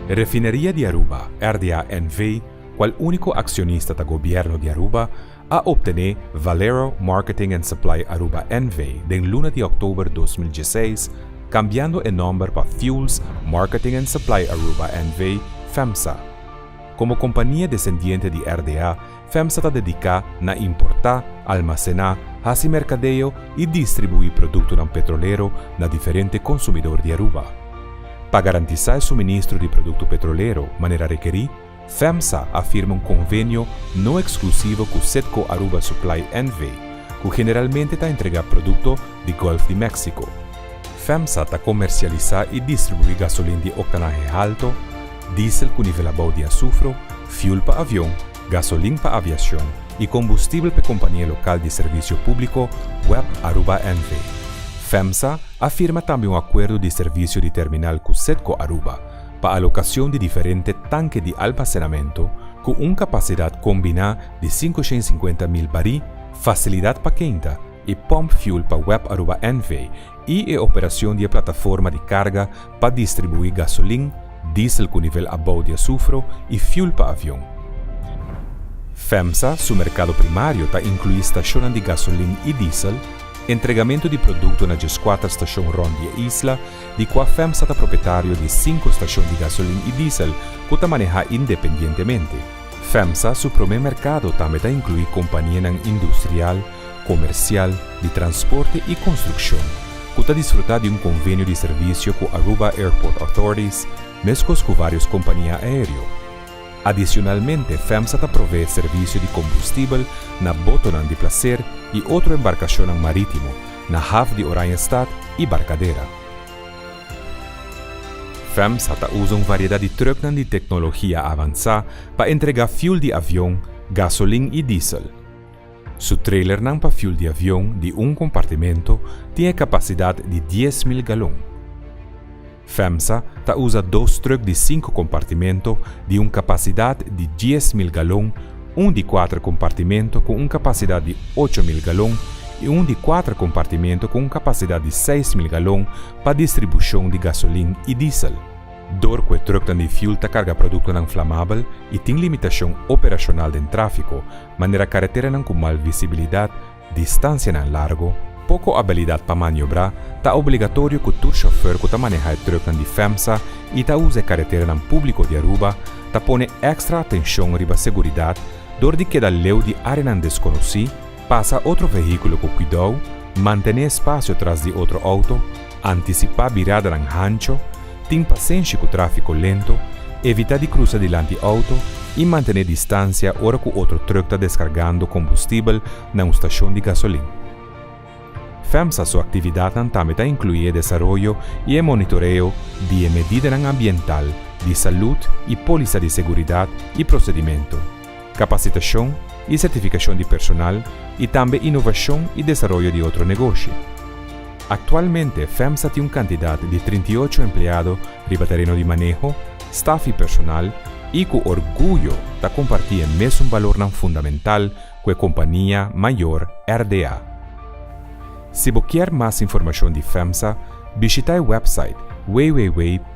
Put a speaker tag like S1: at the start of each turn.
S1: Refineria di Aruba, RDA NV, cual unico accionista ta Gobierno di Aruba, a obtene Valero Marketing and Supply Aruba NV den luna di october 2016, cambiando e nomber pa Fuels Marketing and Supply Aruba NV, FEMSA. Como compania descendiente di RDA, FEMSA ta dedica na importa, almacena, haci mercadeo y distribui productonan petrolero na diferente consumidor di Aruba. Pa garantisa e suministro di producto petrolero manera rekeri, FEMSA a firma un convenio no exclusivo cu Citgo Aruba Supply NV, cu generalmente ta entrega producto di Golf di Mexico. FEMSA ta comercialisa y distribui gasolin di octanahe halto, diesel cu nivel abou di azufro, fuel pa avion, gasolin pa aviacion y combustibel pa compania local di servicio publico WEB Aruba NV. FEMSA a firma tambe un acuerdo di servicio di terminal cu Citgo Aruba pa alocacion di diferente tanke di almacenamento cu un capacidad combina di 550 mil bari, facilidad pa keinta y pump fuel pa WEB Aruba NV y e operacion di plataforma di carga pa distribui gasolin, diesel cu nivel abou di azufro y fuel pa avion. FEMSA, su mercado primario, ta inclui stacion di gasolin y diesel, entregamento di producto na 4 stacion rond di isla, di cua FEMSA ta propietario di 5 stacion di gasolin y diesel cu ta maneha independientemente. FEMSA, su prome mercado tambe ta inclui compania industrial, comercial, di transporte y construccion, cu ta disfruta di un convenio di servicio cu Aruba Airport Authorities, mescos cu varios compania aereo. Adicionalmente, FEMSA ta provee servicio di combustibel na botonan di placer y otro embarcacion maritimo, na haf di Oranjestad y Barcadera. FEMSA ta usa un variedad di truck di tecnologia avansa pa entrega fuel di avion, gasolin y diesel. Su trailernan pa fuel di avion di un compartimento tin capacidad di 10.000 galon. FEMSA ta usa dos truck di 5 compartimento di un capacidad di 10.000 galon, un di 4 compartimento cu un capacidad di 8.000 galon y un di 4 compartimento cu un capacidad di 6.000 galon pa distribucion di gasolin y diesel. Door cu e truck di fuel ta carga producto inflamabel y tin limitacion operacional den trafico, manera caretera cu mal visibilidad, distancia largo, poco habilidad pa maniobra, ta obligatorio cu tur chauffeur cu ta maneha e truck di FEMSA y ta usa caretera publico di Aruba, ta pone extra atencion riba seguridad, door di keda leu di area desconoci, pasa otro vehiculo cu cuidou, mantene espacio tras di otro auto, anticipa birada hancho, tin pasenshi cu trafico lento, evita di crusa dilanti auto y mantene distancia ora cu otro truck ta descargando combustibel na un stacion di gasolin. FEMSA su actividad tambe ta inclui desaroyo y monitoreo di medida ambiental, di salud y polisa di seguridad y procedimento, capacitacion y certificacion di personal y tambe innovacion y desaroyo di otro negoshi. Actualmente, FEMSA tin un cantidad di 38 empleado riba tereno di maneho, staff y personal y cu orguyo ta comparti e mesun valor fundamental cu e compania mayor RDA. Si bo kier mas informacion di FEMSA, bishita e website www.rda.aw.